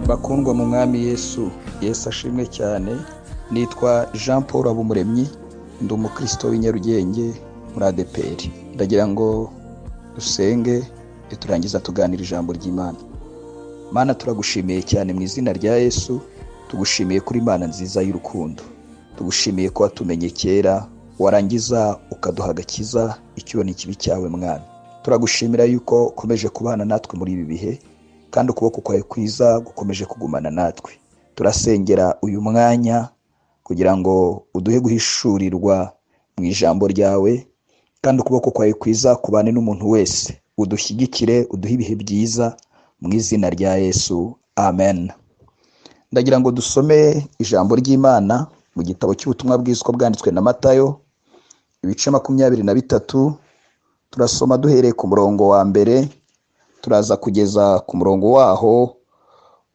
Bakundwa mu Mwami Yesu, Yesu ashimwe cyane. Nitwa Jean Paul Habumuremyi, ndi umukristo w'i Nyarugenge muri ADEPR. Ndagira ngo dusenge, niturangiza tuganira ijambo ry'Imana. Mana, turagushimiye cyane mu izina rya Yesu, tugushimiye kuri Imana nziza y'urukundo. Tugushimiye ko watumenye kera, warangiza ukaduha agakiza, icyubahiro ni ikibi cyawe Mwana. Turagushimira yuko ukomeje kubana natwe muri ibi bihe, kandi ukuboko kwawe kwiza gukomeje kugumana natwe. Turasengera uyu mwanya kugira ngo uduhe guhishurirwa mu ijambo ryawe, kandi ukuboko kwawe kwiza kubane n'umuntu wese, udushyigikire, uduhe ibihe byiza mu izina rya Yesu, amen. Ndagira ngo dusome ijambo ry'Imana mu gitabo cy'ubutumwa bwiza uko bwanditswe na Matayo, ibice 23, turasoma duhereye ku murongo wa mbere, turaza kugeza ku murongo waho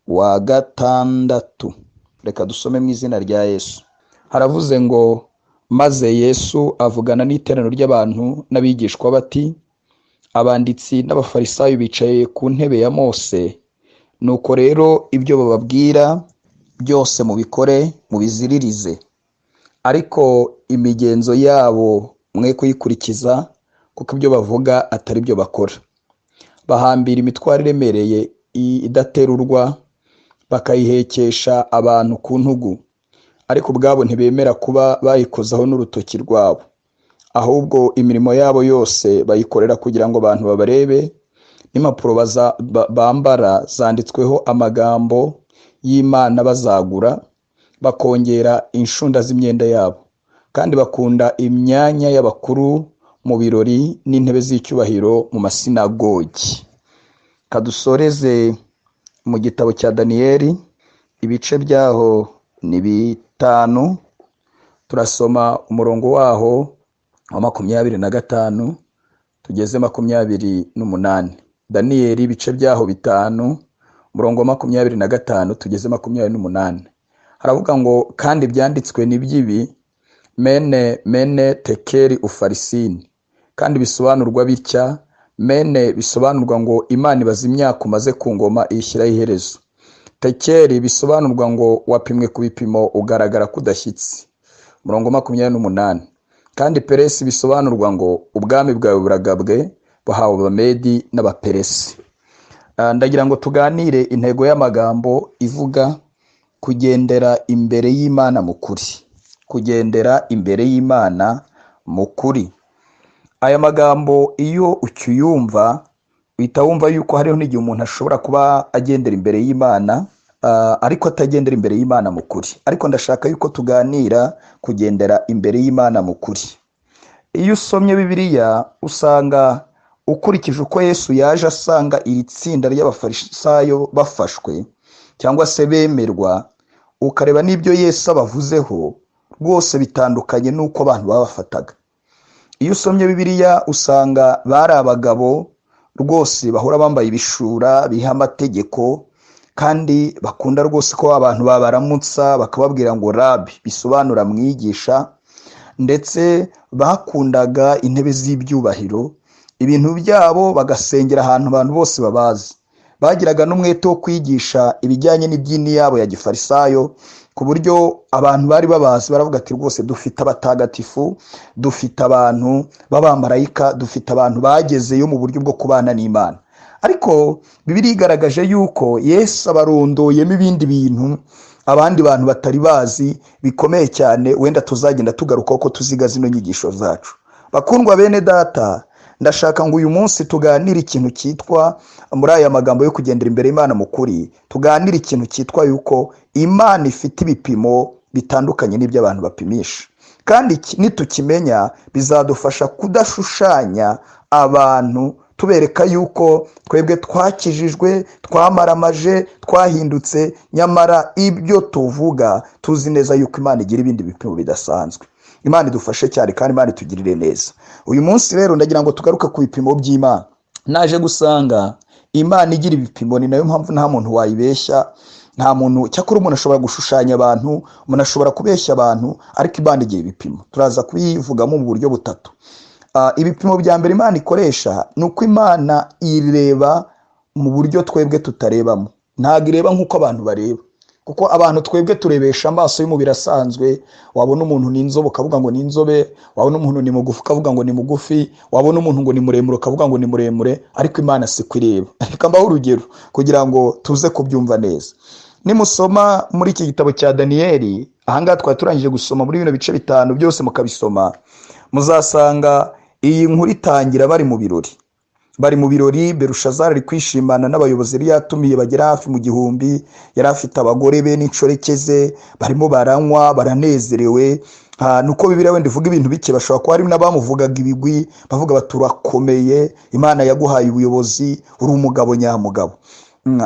wa gatandatu. Reka dusome mu izina rya Yesu. Haravuze ngo: maze Yesu avugana n'iteraniro ry'abantu n'abigishwa bati: abanditsi n'abafarisayo bicaye ku ntebe ya Mose, nuko rero ibyo bababwira byose mubikore, mubiziririze, ariko imigenzo yabo mwe kuyikurikiza, kuko ibyo bavuga atari byo bakora. Bahambira imitwaro iremereye idaterurwa, bakayihekesha abantu ku ntugu, ariko ubwabo ntibemera kuba bayikozaho n'urutoki rwabo. Ahubwo imirimo yabo yose bayikorera kugira ngo abantu babarebe, n'impapuro bambara zanditsweho amagambo y'Imana bazagura, bakongera inshunda z'imyenda yabo. Kandi bakunda imyanya y'abakuru mu birori n'intebe z'icyubahiro mu masinagogi. Kadusoreze mu gitabo cya Daniyeli, ibice byaho ni 5, turasoma umurongo waho wa 25 tugeze 28. Daniyeli ibice byaho 5, umurongo wa 25 tugeze 28. Haravuga ngo: kandi ibyanditswe ni by'ibi, mene mene tekeri ufarisini, kandi bisobanurwa bitya: mene bisobanurwa ngo Imana ibaza imyaka umaze ku ngoma iyishyiraho iherezo. Tekeri bisobanurwa ngo wapimwe ku bipimo ugaragara ko udashyitse. Umurongo 28. Kandi peresi bisobanurwa ngo ubwami bwawe buragabwe, buhawe Abamedi n'Abaperesi. Ndagira ngo tuganire intego y'amagambo ivuga kugendera imbere y'Imana mu kuri. Kugendera imbere y'Imana mu kuri. Aya magambo iyo ukiyumva uhita wumva yuko hariho n'igihe umuntu ashobora kuba agendera imbere y'Imana, ariko atagendera imbere y'Imana mu kuri. Ariko ndashaka yuko tuganira kugendera imbere y'Imana mu kuri. Iyo usomye Bibiliya usanga ukurikije uko Yesu yaje asanga iri tsinda ry'abafarisayo bafashwe cyangwa se bemerwa, ukareba n'ibyo Yesu abavuzeho, rwose bitandukanye n'uko abantu babafataga. Iyo usomye Bibiliya usanga bari abagabo rwose bahora bambaye ibishura, biha amategeko, kandi bakunda rwose ko abantu babaramutsa bakababwira ngo rabi, bisobanura mwigisha, ndetse bakundaga intebe z'ibyubahiro, ibintu byabo bagasengera ahantu abantu bose babazi. Bagiraga n'umwete wo kwigisha ibijyanye n'idini yabo ya gifarisayo, ku buryo abantu bari babazi baravuga ati rwose dufite abatagatifu, dufite abantu b'abamarayika, dufite abantu bagezeyo mu buryo bwo kubana n'Imana. Ariko Bibiliya igaragaje yuko Yesu abarondoyemo ibindi bintu abandi bantu batari bazi bikomeye cyane, wenda tuzagenda tugarukaho ko tuziga zino nyigisho zacu. Bakundwa bene data, ndashaka ngo uyu munsi tuganire ikintu cyitwa, muri aya magambo yo kugendera imbere y'Imana mu kuri, tuganire ikintu cyitwa yuko Imana ifite ibipimo bitandukanye n'ibyo abantu bapimisha. Kandi nitukimenya bizadufasha kudashushanya abantu tubereka yuko twebwe twakijijwe, twamaramaje, twahindutse, nyamara ibyo tuvuga tuzi neza yuko Imana igira ibindi bipimo bidasanzwe. Imana idufashe cyane kandi Imana itugirire neza. Uyu munsi rero ndagira ngo tugaruke ku bipimo by'Imana. Naje gusanga Imana igira ibipimo, ni nayo mpamvu nta muntu wayibeshya, nta muntu. Cyakora umuntu ashobora gushushanya abantu, umuntu ashobora kubeshya abantu, ariko Imana igira ibipimo. Turaza kubivugamo mu buryo butatu. Ibipimo bya mbere Imana ikoresha ni uko Imana ireba mu buryo twebwe tutarebamo. Ntabwo ireba nk'uko abantu bareba, kuko abantu twebwe turebesha amaso y'umubiri asanzwe. Wabona umuntu ni inzobe ukavuga ngo ni inzobe, wabona umuntu ni mugufi ukavuga ngo ni mugufi, wabona umuntu ngo ni muremure ukavuga ngo ni muremure, ariko Imana siko ireba. Reka mbahe urugero kugira ngo tuze kubyumva neza. Nimusoma muri iki gitabo cya Daniyeli, ahangaha twari turangije gusoma muri bino bice bitanu byose, mukabisoma, muzasanga iyi nkuru itangira bari mu birori. Bari mu birori, Berushazari ari kwishimana n'abayobozi yari yatumiye bagera hafi mu 1000. Yari afite abagore be n'inshoreke ze, barimo baranywa, baranezerewe. Nuko Bibiliya wenda ivuga ibintu bike, bashobora kuba hari n'abamuvugaga ibigwi, bavuga bati: "Urakomeye, Imana yaguhaye ubuyobozi, uri umugabo nyamugabo."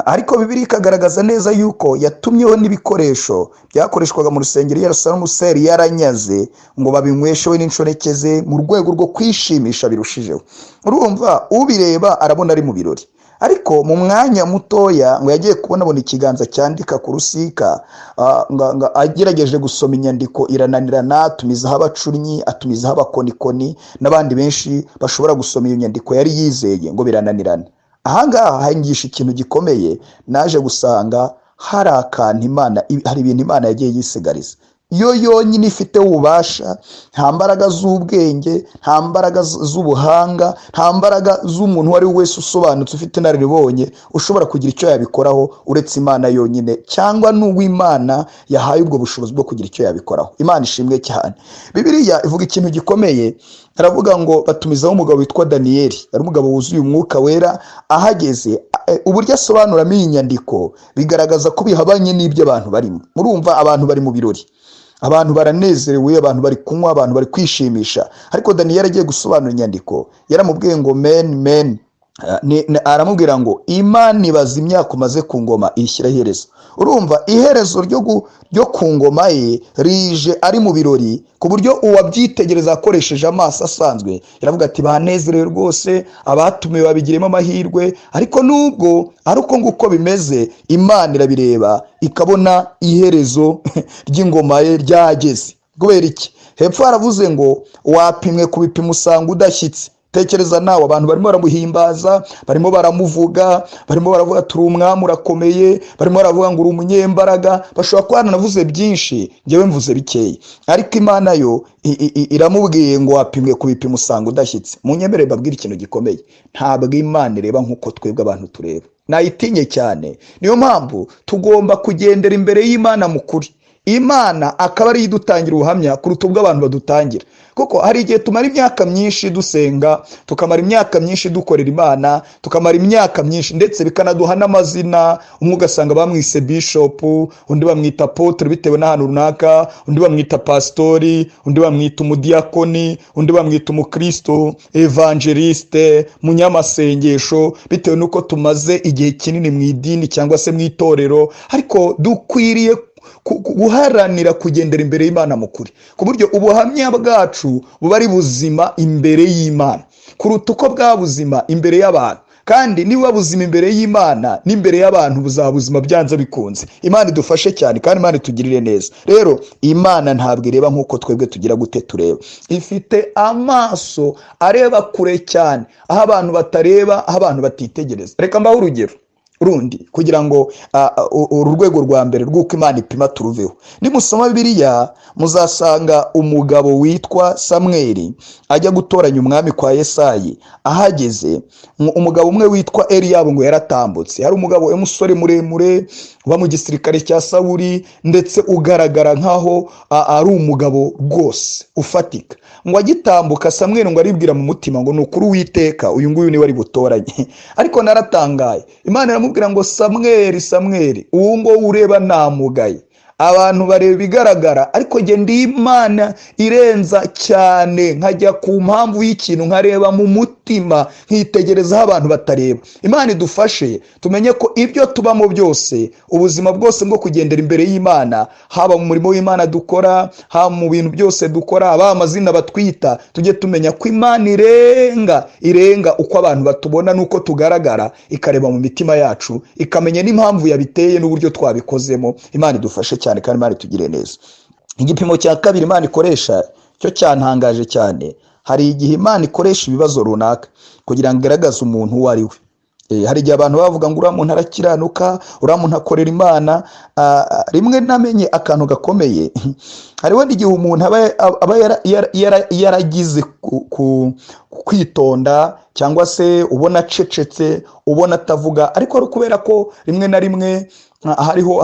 Ariko Bibiliya ikagaragaza neza yuko yatumyeho n'ibikoresho byakoreshwaga mu rusengero i Yerusalemu seri yaranyaze, ngo babinyweshe we n'inshoreke ze mu rwego rwo kwishimisha birushijeho. Urumva, ubireba arabona ari mu birori, ariko mu mwanya mutoya ngo yagiye kubona, abona ikiganza cyandika ku rusika. Agerageje gusoma inyandiko irananirana, atumizaho abacunnyi, atumizaho abakonikoni n'abandi benshi bashobora gusoma iyo nyandiko yari yizeye, ngo birananirana. Ahangaha hangisha ikintu gikomeye. Naje gusanga hari akantu Imana, hari ibintu Imana yagiye yisigariza yo yonyine ifite ububasha. Nta mbaraga z'ubwenge, nta mbaraga z'ubuhanga, nta mbaraga z'umuntu uwo ari we wese usobanutse, ufite inararibonye, ushobora kugira icyo yabikoraho uretse Imana yonyine, cyangwa n'uw'Imana yahaye ubwo bushobozi bwo kugira icyo yabikoraho. Imana ishimwe cyane. Bibiliya ivuga ikintu gikomeye. Aravuga ngo batumizaho umugabo witwa Daniyeli, ari umugabo wuzuye Umwuka Wera. Ahageze, uburyo asobanuramo iyi nyandiko bigaragaza ko bihabanye n'ibyo abantu barimo. Murumva, abantu bari mu birori, abantu baranezerewe, abantu bari kunywa, abantu bari kwishimisha, ariko Daniyeli agiye gusobanura inyandiko, yaramubwiye ngo mene mene. Aramubwira ngo Imana ibaza imyaka umaze ku ngoma, iyishyira iherezo. Urumva, iherezo ryo ku ngoma ye rije ari mu birori, ku buryo uwabyitegereza akoresheje amaso asanzwe yaravuga ati: "Banezerewe rwose, abatumiwe babigiremo amahirwe." Ariko nubwo ari uko nguko bimeze, Imana irabireba ikabona iherezo ry'ingoma ye ryageze. Kubera iki? Hepfo haravuze ngo wapimwe ku bipimo usanga udashyitse. Tekereza nawe, abantu barimo baramuhimbaza, barimo baramuvuga, barimo baravuga turi umwami urakomeye, barimo baravuga ngo uri umunyembaraga. Bashobora kuba baranavuze byinshi, ngewe mvuze bikeya, ariko Imana yo iramubwiye ngo wapimwe ku bipimo usanga udashyitse. Munyemerere mbabwire ikintu gikomeye: ntabwo Imana ireba nk'uko twebwe abantu tureba. Nayitinye cyane. Niyo mpamvu tugomba kugendera imbere y'Imana mu kuri, Imana akaba ariyo idutangira ubuhamya kuruta ubwo abantu badutangira, kuko hari igihe tumara imyaka myinshi dusenga, tukamara imyaka myinshi dukorera Imana, tukamara imyaka myinshi, ndetse bikanaduha n'amazina. Umwe ugasanga bamwise bishopu, undi bamwita apôtre bitewe n'ahantu runaka, undi bamwita pasitori, undi bamwita umudiyakoni, undi bamwita umukristo, évangéliste, munyamasengesho, bitewe n'uko tumaze igihe kinini mu idini cyangwa se mu itorero. Ariko dukwiriye guharanira kugendera imbere y'Imana mu kuri, ku buryo ubuhamya bwacu buba ari buzima imbere y'Imana kuruta uko bwa buzima imbere y'abantu. Kandi niba buzima imbere y'Imana, n'imbere y'abantu buzaba buzima byanze bikunze. Imana idufashe cyane kandi Imana itugirire neza. Rero Imana ntabwo ireba nk'uko twebwe tugira gute tureba. Ifite amaso areba kure cyane, aho abantu batareba, aho abantu batitegereza. Reka mbahe urugero rundi kugira ngo uru rwego rwa mbere rw'uko Imana ipima turuveho. Nimusoma Bibiliya muzasanga umugabo witwa Samweli ajya gutoranya umwami kwa Yesayi. Ahageze, umugabo umwe witwa Eliyabu ngo yaratambutse. Hari umugabo w'umusore muremure uba mu gisirikare cya Sawuri, ndetse ugaragara nk'aho ari umugabo rwose ufatika. Ngo agitambuka, Samweli ngo aribwira mu mutima ngo: "Ni ukuri Uwiteka uyu nguyu niwe ari butoranye." Ariko naratangaye, Imana iramubwira ngo: "Samweli, Samweli, uwo nguwo ureba namugaye. Abantu bareba ibigaragara, ariko njye ndi Imana irenza cyane, nkajya ku mpamvu y'ikintu, nkareba mu mutima, nkitegereza aho abantu batareba." Imana idufashe tumenye ko ibyo tubamo byose, ubuzima bwose bwo kugendera imbere y'Imana, haba mu murimo w'Imana dukora, haba mu bintu byose dukora, haba amazina batwita, tujye tumenya ko Imana irenga, irenga uko abantu batubona n'uko tugaragara, ikareba mu mitima yacu, ikamenya n'impamvu yabiteye n'uburyo twabikozemo. Imana idufashe cyane kandi Imana itugire neza. Igipimo cya kabiri Imana ikoresha cyo cyantangaje cyane. Hari igihe Imana ikoresha ibibazo runaka kugira ngo igaragaze umuntu uwo ari we. Hari igihe abantu bavuga ngo uriya muntu arakiranuka, uriya muntu akorera Imana. Rimwe namenye akantu gakomeye, hariho n'igihe umuntu aba yaragize kwitonda, cyangwa se ubona acecetse, ubona atavuga, ariko ari ukubera ko rimwe na rimwe hariho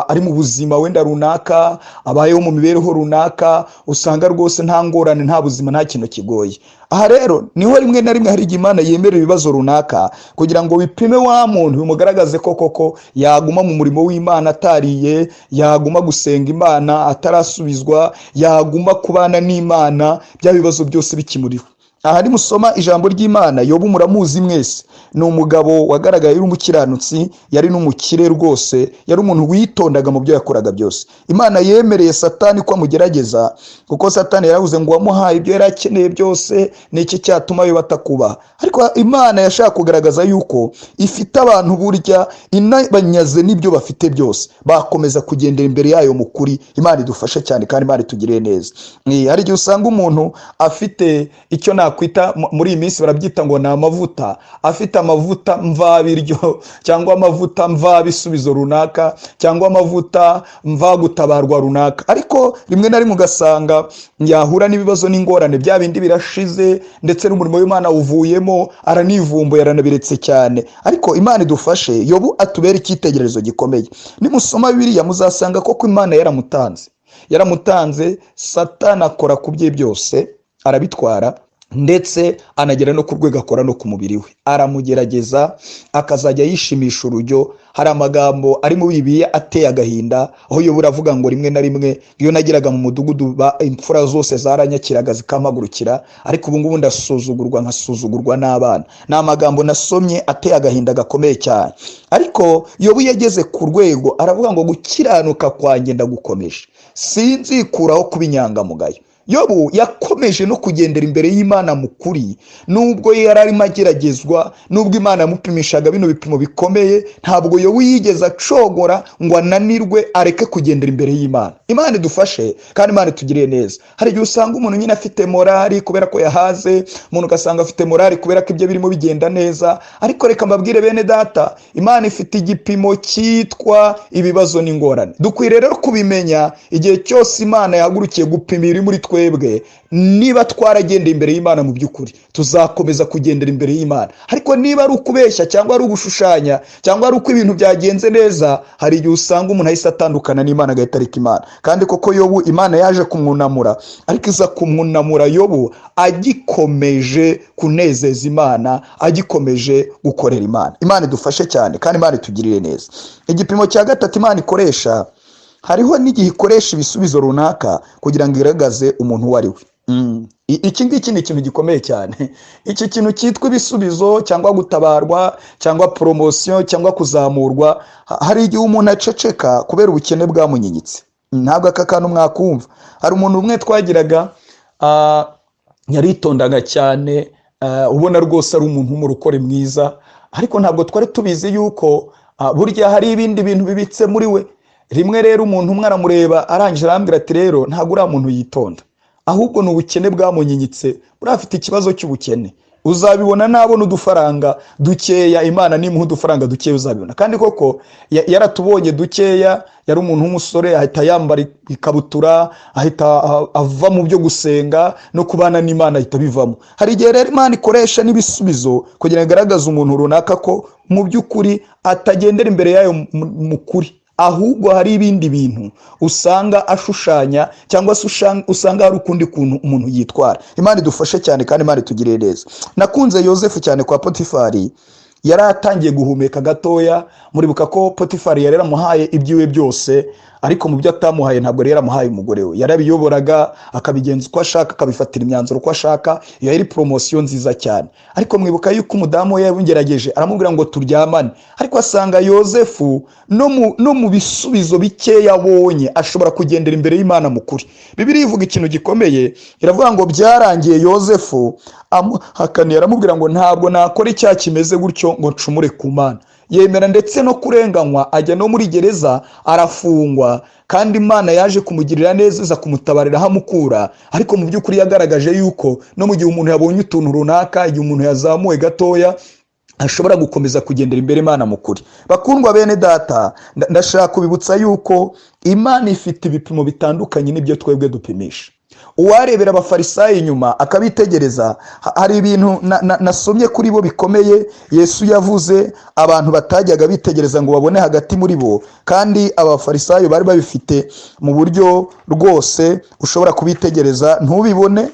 ari mu buzima wenda runaka, abayeho mu mibereho runaka, usanga rwose nta ngorane, nta buzima, nta kintu kigoye. Aha rero niho rimwe na rimwe hari igihe Imana yemera ibibazo runaka kugira ngo bipime wa muntu, bimugaragaze ko koko yaguma mu murimo w'Imana atariye, yaguma gusenga Imana atarasubizwa, yaguma kubana n'Imana bya bibazo byose bikimuriho. Aha nimusoma ijambo ry'Imana, Yobu muramuzi mwese, ni umugabo wagaragaye ari umukiranutsi, yari n'umukire rwose, yari umuntu witondaga mu byo yakoraga byose. Imana yemereye Satani ko amugerageza, kuko Satani yaravuze ngo wamuhaye ibyo yari akeneye byose, ni iki cyatuma yo batakubaha? Ariko Imana yashaka kugaragaza yuko ifite abantu burya inabanyaze n'ibyo bafite byose bakomeza kugendera imbere yayo mu kuri. Imana idufashe cyane kandi Imana itugirire neza. Hari igihe usanga umuntu afite icyo nakwita, muri iyi minsi barabyita ngo ni amavuta, afite amavuta mvabiryo, cyangwa amavuta mvabisubizo runaka, cyangwa amavuta mvagutabarwa runaka, ariko rimwe na rimwe ugasanga yahura n'ibibazo n'ingorane, bya bindi birashize, ndetse n'umurimo w'Imana awuvuyemo, aranivumbuye, aranabiretse cyane. Ariko Imana idufashe, Yobu atubere icyitegererezo gikomeye. Nimusoma Bibiliya muzasanga koko Imana yaramutanze, yaramutanze, Satani akora ku bye byose arabitwara, ndetse anagera no ku rwego akora no ku mubiri we, aramugerageza akazajya yishimisha urujyo. Hari amagambo ari mu Bibiliya ateye agahinda, aho Yobu avuga ngo rimwe na rimwe iyo nageraga mu mudugudu imfura zose zaranyakiraga zikampagurukira, ariko ubu ngubu ndasuzugurwa, nkasuzugurwa n'abana. Ni amagambo nasomye ateye agahinda gakomeye cyane. Ariko Yobu yageze ku rwego aravuga ngo gukiranuka kwanjye ndagukomeje, sinzikuraho kuba inyangamugayo. Yobu yakomeje no kugendera imbere y'Imana mu kuri, nubwo yari arimo ageragezwa, nubwo Imana yamupimishaga bino bipimo bikomeye, ntabwo Yobu yigeze acogora ngo ananirwe areke kugendera imbere y'Imana. Imana idufashe kandi Imana itugiriye neza. Hari igihe usanga umuntu nyine afite morali kubera ko yahaze, umuntu ugasanga afite morali kubera ko ibyo birimo bigenda neza. Ariko reka mbabwire bene data, Imana ifite igipimo cyitwa ibibazo n'ingorane. Dukwiriye rero kubimenya, igihe cyose Imana yahagurukiye gupima ibiri muri twebwe, niba twaragendeye imbere y'Imana mu by'ukuri, tuzakomeza kugendera imbere y'Imana. Ariko niba ari ukubeshya, cyangwa ari ugushushanya, cyangwa ari uko ibintu byagenze neza, hari igihe usanga umuntu ahise atandukana n'Imana, agahita areka Imana. Kandi koko Yobu Imana yaje kumwunamura, ariko iza kumwunamura Yobu agikomeje kunezeza Imana, agikomeje gukorera Imana. Imana idufashe cyane kandi Imana itugirire neza. Igipimo cya gatatu Imana ikoresha, hariho n'igihe ikoresha ibisubizo runaka kugira ngo igaragaze umuntu uwo ari we. Iki ngiki ni ikintu gikomeye cyane. Iki kintu cyitwa ibisubizo, cyangwa gutabarwa, cyangwa poromosiyo, cyangwa kuzamurwa, hari igihe umuntu aceceka kubera ubukene bwamunyinyitse. Ntabwo aka kantu mwakumva. Hari umuntu umwe twagiraga, yaritondaga cyane, ubona rwose ari umuntu w'umurokore mwiza, ariko ntabwo twari tubizi yuko burya hari ibindi bintu bibitse muri we. Rimwe rero umuntu umwe aramureba, arangije arambwira ati: "Rero ntabwo uriya muntu yitonda, ahubwo ni ubukene bwamunyinyitse, buriya afite ikibazo cy'ubukene, uzabibona nabona udufaranga dukeya, Imana nimuha udufaranga dukeya uzabibona." Kandi koko yaratubonye dukeya, yari umuntu w'umusore, ahita yambara ikabutura, ahita ava mu byo gusenga no kubana n'Imana, ahita abivamo. Hari igihe rero Imana ikoresha n'ibisubizo kugira ngo igaragaze umuntu runaka ko mu by'ukuri atagendera imbere yayo mu kuri, ahubwo hari ibindi bintu usanga ashushanya, cyangwa se usanga hari ukundi kuntu umuntu yitwara. Imana idufashe cyane kandi Imana itugirire neza. Nakunze Yosefu cyane kwa Potifari, yari atangiye guhumeka gatoya. Muribuka ko Potifari yari yaramuhaye ibyiwe byose, ariko mu byo atamuhaye ntabwo yari yaramuhaye umugore we. Yarabiyoboraga, akabigenza uko ashaka, akabifatira imyanzuro uko ashaka. Iyo yari poromosiyo nziza cyane. Ariko mwibuka yuko umudamu we yabigerageje, aramubwira ngo turyamane, ariko asanga Yosefu no mu bisubizo bikeya abonye ashobora kugendera imbere y'Imana mu kuri. Bibiliya ivuga ikintu gikomeye, iravuga ngo byarangiye Yosefu amuhakaniye, aramubwira ngo ntabwo nakora icyaha kimeze gutyo ngo ncumure ku Mana. Yemera ndetse no kurenganywa, ajya no muri gereza arafungwa, kandi Imana yaje kumugirira neza, iza kumutabarira aho amukura. Ariko mu by'ukuri yagaragaje yuko no mu gihe umuntu yabonye utuntu runaka, igihe umuntu yazamuwe gatoya, Ashobora gukomeza kugendera imbere Imana mu kuri. Bakundwa bene data, ndashaka kubibutsa yuko Imana ifite ibipimo bitandukanye n'ibyo twebwe dupimisha. Uwarebera Abafarisayo inyuma akabitegereza, hari ibintu nasomye kuri bo bikomeye Yesu yavuze abantu batajyaga bitegereza ngo babone hagati muri bo, kandi Abafarisayo bari babifite mu buryo rwose ushobora kubitegereza ntubibone.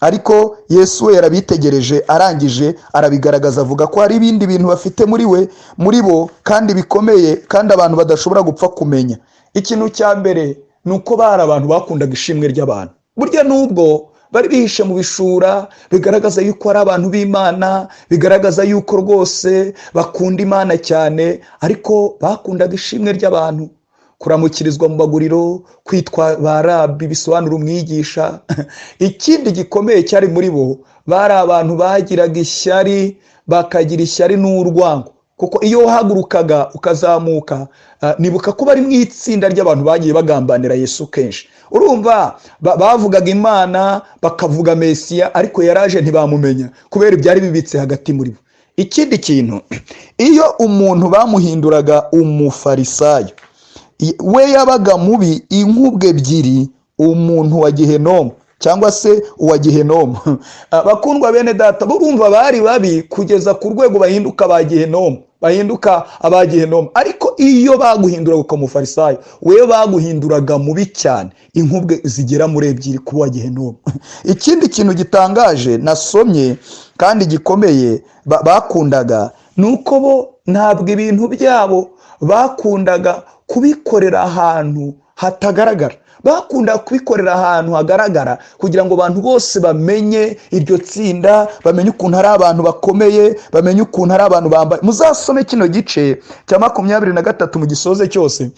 Ariko Yesu we yarabitegereje, arangije arabigaragaza, avuga ko hari ibindi bintu bafite muri we, muri bo, kandi bikomeye, kandi abantu badashobora gupfa kumenya. Ikintu cya mbere ni uko bari abantu bakundaga ishimwe ry'abantu. Burya nubwo bari bihishe mu bishura bigaragaza yuko ari abantu b'Imana, bigaragaza yuko rwose bakunda Imana cyane, ariko bakundaga ishimwe ry'abantu, kuramukirizwa mu maguriro, kwitwa ba rabi, bisobanura umwigisha. Ikindi gikomeye cyari muri bo, bari abantu bagiraga ishyari, bakagira ishyari n'urwango, kuko iyo wahagurukaga ukazamuka, nibuka ko bari mu itsinda ry'abantu bagiye bagambanira Yesu kenshi. Urumva, bavugaga Imana, bakavuga Mesiya, ariko yaraje ntibamumenya kubera ibyari bibitse hagati muri bo. Ikindi kintu, iyo umuntu bamuhinduraga Umufarisayo, we yabaga mubi inkubwe ebyiri umuntu wa gihenomu cyangwa se uwa gihenomu. Bakundwa bene data, burumva bari babi kugeza ku rwego bahinduka ba gihenomu, bahinduka aba gihenomu. Ariko iyo baguhinduraga ukaba Umufarisayo, we baguhinduraga mubi cyane inkubwe zigera muri ebyiri kuba uwa gihenomu. Ikindi kintu gitangaje nasomye kandi gikomeye bakundaga ni uko bo ntabwo ibintu byabo bakundaga kubikorera ahantu hatagaragara, bakunda kubikorera ahantu hagaragara kugira ngo abantu bose bamenye iryo tsinda, bamenye ukuntu ari abantu bakomeye, bamenye ukuntu ari abantu bambaye. Muzasome kino gice cya 23 mu gisoze cyose,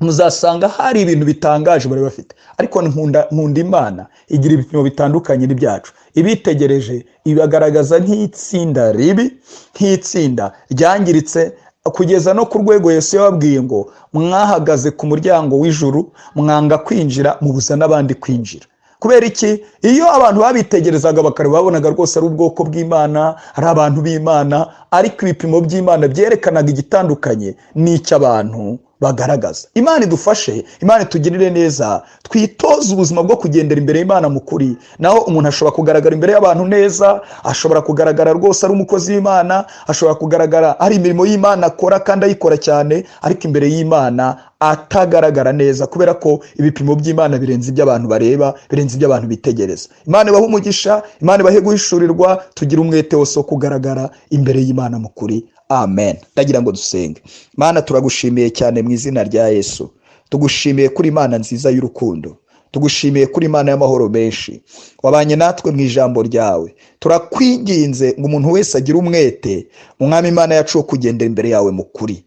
muzasanga hari ibintu bitangaje bari bafite. Ariko nkunda Imana igira ibipimo bitandukanye n'ibyacu. Ibitegereje ibagaragaza nk'itsinda ribi, nk'itsinda ryangiritse, kugeza no ku rwego Yesu yababwiye ngo: "Mwahagaze ku muryango w'ijuru, mwanga kwinjira, mubuza n'abandi kwinjira." Kubera iki? Iyo abantu babitegerezaga bakareba, babonaga rwose ari ubwoko bw'Imana, ari abantu b'Imana, ariko ibipimo by'Imana byerekanaga igitandukanye n'icy'abantu bagaragaza. Imana idufashe, Imana itugirire neza, twitoze ubuzima bwo kugendera imbere y'Imana mu kuri. Naho umuntu ashobora kugaragara imbere y'abantu neza, ashobora kugaragara rwose ari umukozi w'Imana, ashobora kugaragara ari imirimo y'Imana akora kandi ayikora cyane, ariko imbere y'Imana atagaragara neza, kubera ko ibipimo by'Imana birenze ibyo abantu bareba, birenze ibyo abantu bitegereza. Imana ibahe umugisha, Imana ibahe guhishurirwa, tugire umwete wose wo kugaragara imbere y'Imana mu kuri. Amen. Ndagira ngo dusenge. Mana, turagushimiye cyane mu izina rya Yesu. Tugushimiye kuri Imana nziza y'urukundo, tugushimiye kuri Imana y'amahoro menshi wabanye natwe mu ijambo ryawe. Turakwinginze ngo umuntu wese agire umwete, Umwami Imana yacu, wo kugendera imbere yawe mu kuri,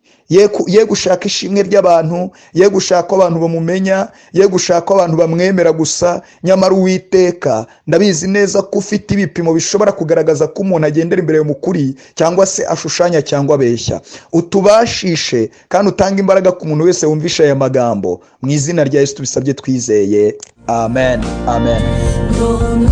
ye gushaka ishimwe ry'abantu, ye gushaka ko abantu bamumenya, ye gushaka ko abantu bamwemera gusa. Nyamara Uwiteka, ndabizi neza ko ufite ibipimo bishobora kugaragaza ko umuntu agendera imbere mu kuri cyangwa se ashushanya cyangwa abeshya. Utubashishe kandi utange imbaraga ku muntu wese wumvisha aya magambo. Mu izina rya Yesu tubisabye twizeye, amen, amen. Don't